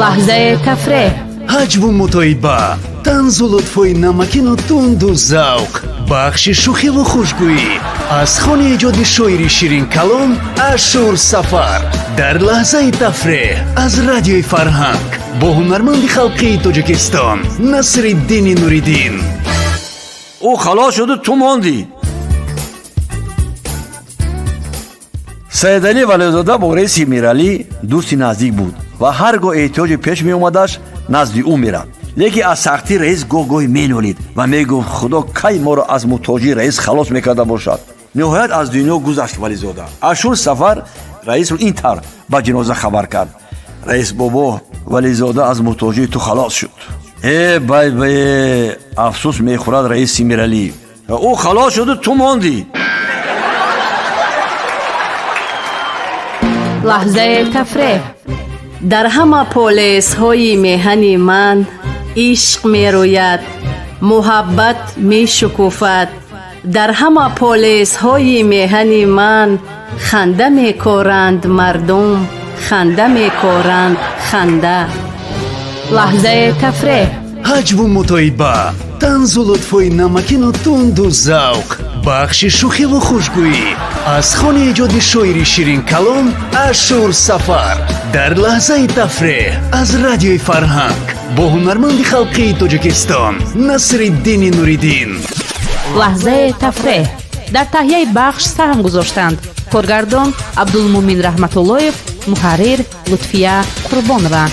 Лаҳзаи тафреҳ. Ҳаҷву мутоиба, танзу лутфҳои намакину тунду завқ, бахши шӯхиву хушгӯӣ аз хони эҷоди шоири ширинкалом Ашур Сафар дар лаҳзаи тафреҳ аз Радиои Фарҳанг бо ҳунарманди халқии Тоҷикистон Насриддини Нуриддин. Ӯ халос шуду, ту мондӣ. Саидалӣ Вализода бо раиси Миралӣ дӯсти наздик буд ва ҳар гоҳ эҳтиёҷе пеш меомадаш, назди ӯ мерафт. Лекин аз сахтӣ раис гоҳ-гоҳе менолид ва мегуфт: «Худо кай моро аз муҳтоҷии раис халос мекарда бошад?» Ниҳоят аз дунё гузашт Вализода. Ашур Сафар раисро ин тавр ба ҷиноза хабар кард: «Раис бобо, Вализода аз муҳтоҷии ту халос шуд». Э бай бай, афсӯс мехӯрад раиси Миралӣ: ӯ халос шуду, ту мондӣ. Лаҳзаи тафреҳ. Дар ҳама полесҳои меҳани ман ишқ мерӯяд, муҳаббат мешукуфад. Дар ҳама полесҳои меҳани ман ханда мекоранд мардум, ханда мекоранд, ханда. Лаҳзаи тафреҳ. Ҳаҷву мутоиба, танзу лутфҳои намакину тунду завқ, бахши шӯхиву хушгӯӣ аз хони эҷоди шоири ширинкалом Ашур Сафар дар лаҳзаи тафреҳ аз Радиои Фарҳанг бо ҳунарманди халқии Тоҷикистон Насриддини Нуриддин. Лаҳзаи тафреҳ. Дар таҳияи бахш саҳм гузоштанд: коргардон Абдулмумин Раҳматуллоев, муҳаррир Лутфия Қурбонова.